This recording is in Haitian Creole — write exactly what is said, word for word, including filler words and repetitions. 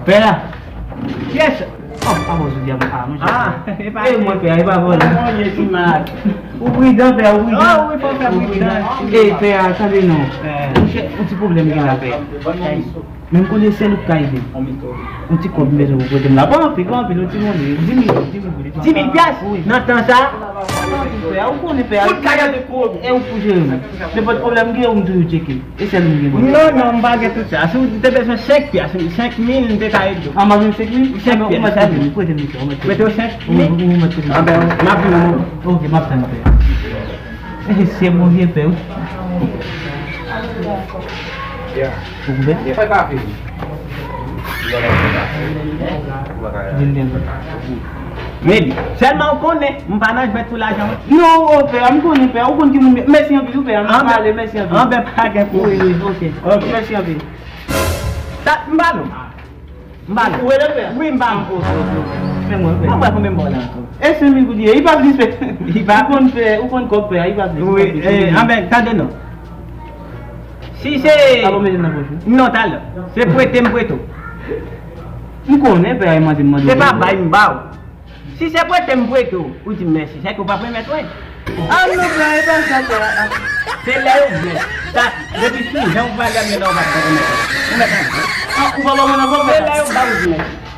Pè a. Kiyès? Oh, pa bon, jodi a, ah, monchè. Ah, e pa e mwen, pè a, e pa vòlè. Ou pridan, pè a, ou pridan. Oh, wi, fò fè pridan. E, pè a, tande non. Monchè, yon ti pwoblèm gen la, pè a. Men m konnen sèl ou k ka ede m. Yon ti kòb m bezwen pou prete m la. Pa anpil, pa anpil, yon ti monnen. Dis mil, dis mil goud. Dis mil pyas? Wi. Nan tan sa? Pè a, ou konnen, pè a. Tout kay an te kouri. E ou pou jere m. Nenpòt pwoblèm m gen, ou m toujou tcheke. E sèl ou m gen pou. Non, non, m pa gen tout sa. Si w te bezwen senk pyas, senk mil, m te ka ede w. Ah, m ap jwenn senk mil? Senk pyas, sa vle. Prete m, prete m. Prete w senk mil? Wi, wi, wi, prete m. Ah ben, m ap vin. Ok, m ap tann, pè a. E se bon vye pè, wi. Ou koupe? Vin byen. Men, sèlman ou konnen, m pa nan jwèt pou lajan, wi. Non, o pè a, m konnen pè a, ou konn ki moun, mèsi anpil, wi, pè a, m pale, mèsi anpil. Anben, pa gen pwoblèm. Wi, wi, ok. Ok, mèsi anpil. Sa, m pale w. M pale w. Ou rele pè a? Wi, m pale w. Ok, ok, ok. Men mwen, pè a. Mwen wè konbyen m ba w la ankò. E senk mil goud li ye, li pa plis, pè. Li pa. Ou konn pè, ou konn kòb pè a, li pa plis, li pa plis. Wi, anben, tande non. Si se. A bon, mete nan pòch ou. Non, talè. Se prete m prete w. M konnen pè a, mande m, mande w. Se pa bay m ba w. Si se prete m prete w, ou di m mèsi. Sèke w p ap remèt mwen. Ah non, pè a, e pa sa, pè a. Se lè yo byen. Sa, depi sou jan w pale a, men lè w pa t remèt mwen. Ou mèt antre. Ah, ou pa ba mwen ankò, pè a? Se lè yo ba w di mèsi.